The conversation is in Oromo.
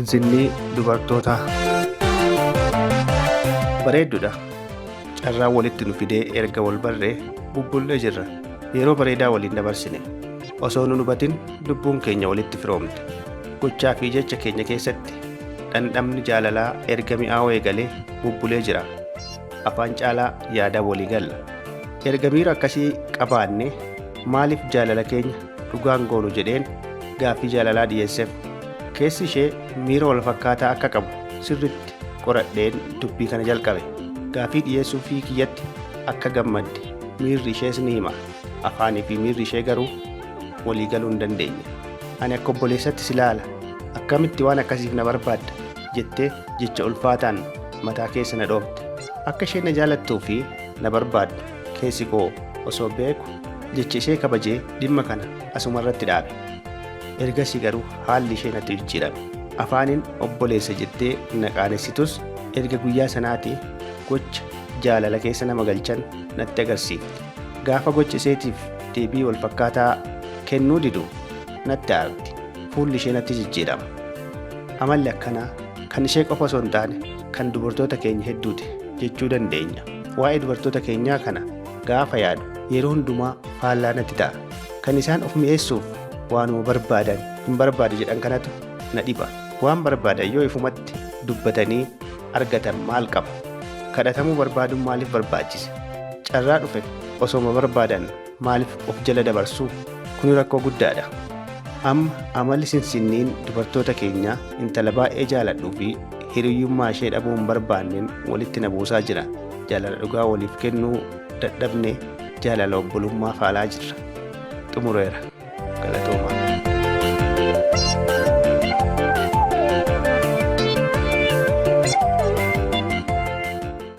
Sinsinnii dubartootaa. Bareedduudha. Carraan walitti nu fidee erga wal barree bubbullee jirra. Yeroo bareedaa waliin dabarsine. Osoo nu hubatin lubbuun keenya walitti firoomte. Gochaa fi jecha keenya keessatti dhandhamni jaalalaa erga mi'aawuu eegalee bubbulee jira. Afaan caalaa yaadaan walii galla. Erga miira akkasii qabaanne maaliif jaalala keenya dhugaan goonu jedheen gaaffii jaalalaa dhiyeesseef. Keessi ishee miira wal fakkaataa akka qabu sirriitti qoradheen dubbii kana jalqabe. Gaaffii dhiyeessuu fi kiyyatti akka gammadde miirri ishees ni hima. Afaanii fi miirri ishee garuu walii galuu hin dandeenye. Ani akka obboleessatti si ilaala. Akkamitti waan akkasiif na barbaadda jettee jecha ulfaataan mataa keessa na dhoofte. Akka isheen na jaalattuu fi na barbaaddu keessi koo osoo beeku jecha ishee kabajee dhimma kana asuma irratti dhaabe. Ergasii garuu haalli ishee natti jijjiirame. Afaaniin obboleessa jettee na qaanessitus erga guyyaa sanaatii gocha jaalala keessa nama galchan natti agarsiifte. Gaafa gocha isheetiif deebii wal fakkaataa kennuu didu natti aarti. Fuulli ishee natti jijjiirama. Amalli akkanaa kan ishee qofa osoo hin taane kan dubartoota keenya hedduuti jechuu dandeenya. Waa'ee dubartoota keenyaa kana gaafa yaadu yeroo hundumaa faallaa natti ta'a. Kan isaan of mi'eessuuf waanuma barbaadan hin barbaadu jedhan kanatu na dhiba. Waan barbaadan yoo ifumatti dubbatanii argatan maal qaba? Kadhatamuu barbaaduun maaliif barbaachise? Carraa dhufe osooma barbaadan maaliif of jala dabarsuu? Kuni rakkoo guddaadha. Amma amalli sinsinniin dubartoota keenyaa intala baay'ee jaaladhuu fi hiriyyummaa ishee dhabuu hin barbaanneen walitti na buusaa jira. Jaalala dhugaa waliif kennuu dadhabne jaalala obbolummaa faalaa jirra. Xumureera. Galatoomaa.